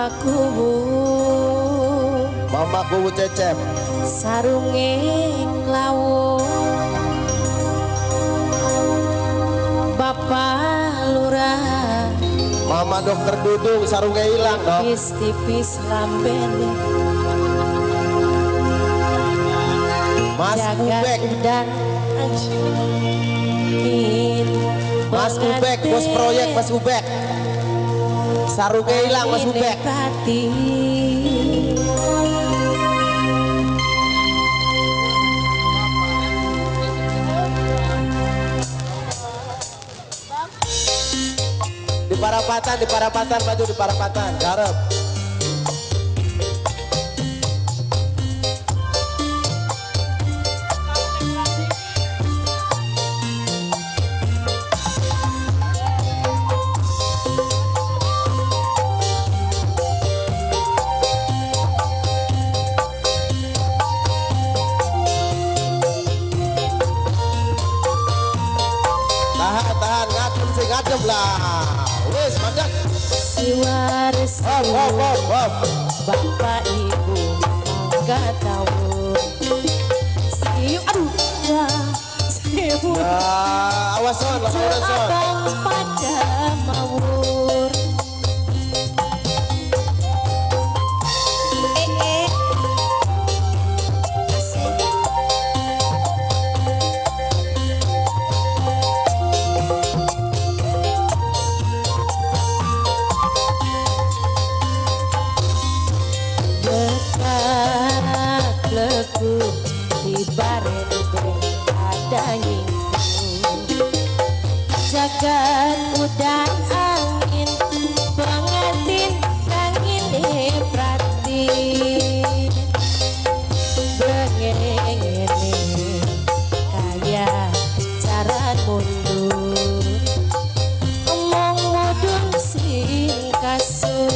Mama kuwu, Mama kuwu Cecep, sarunge klawu. Bapak Lurah, Mama Dokter Dudung sarungnya hilang dong. Tipis-tipis lambene. Mas Ubek, dan Mas Ubek, bos proyek Mas Ubek, sarungnya hilang Mas Ubek. Di Parapatan, maju di Parapatan, garap. Tahan, ngadem sih, ngadem lah. Wis, mandek. Siwar Hop. Bapak ibu enggak tahu. Siu, aduh, ya, siu. Ya, awas son, laporan son. Abang pada mawur. Jagat udan angin pengantin angin pratin bengengene kaya cara mundur omong mudun sing kasur.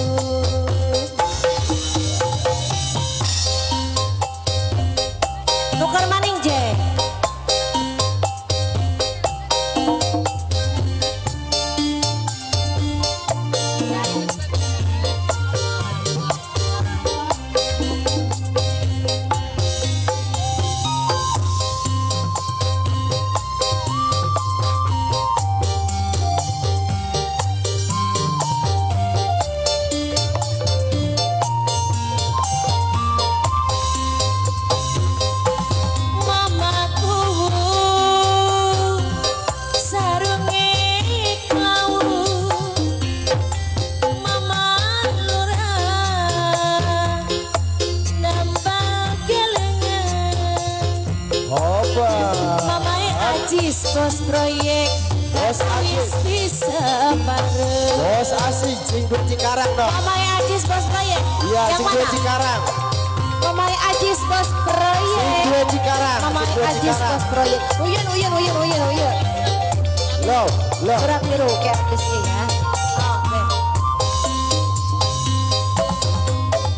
Tukar maning je. Bos proyek, Bos Ajis, bisa bareng. Bos Asis, sing duwe Cikarang dong. Mamae Ajis bos proyek. Iya, yang sing mana? duwe Cikarang. Mamae Ajis bos proyek. Sing duwe Cikarang. Mamae Ajis bos proyek. Uyun. Lo. Ora keliru kayak artisnya ya. Oke.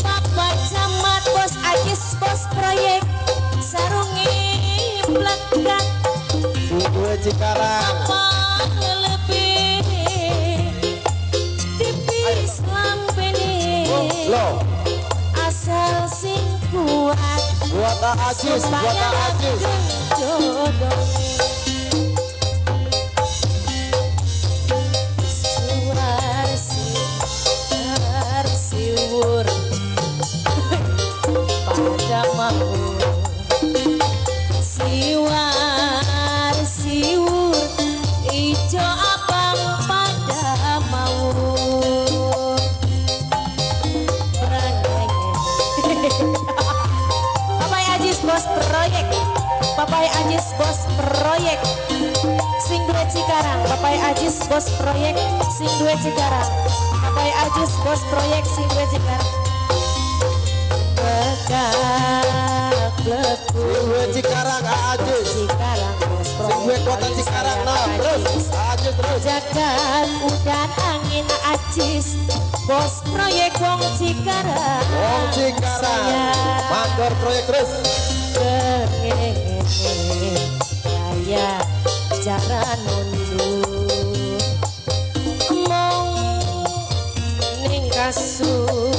Bapak Camat bos Ajis bos proyek sarunge blekat. Dua Cikarang. Apa lebih tipis lambene. Lo. Asal sing kuat. Buat Ajis, buat Ajis. Siwar siwar siwur pada mau. Siwar siwur ijo abang pada mau. Papai Ajis bos proyek, Papai Ajis bos proyek, sing duwe Cikarang. Papai Ajis bos proyek, sing duwe Cikarang. Papai Ajis bos proyek, sing duwe Cikarang. Bekak bleku. Sing duwe Cikarang Ajis. Cikarang bos proyek. Sing duwe kota Cikarang nah terus. Ajis terus. Jagat udan angin Ajis bos proyek wong Cikarang. Wong Cikarang. Mandor proyek terus. Kengene kaya cara nunduk mong ning kasur.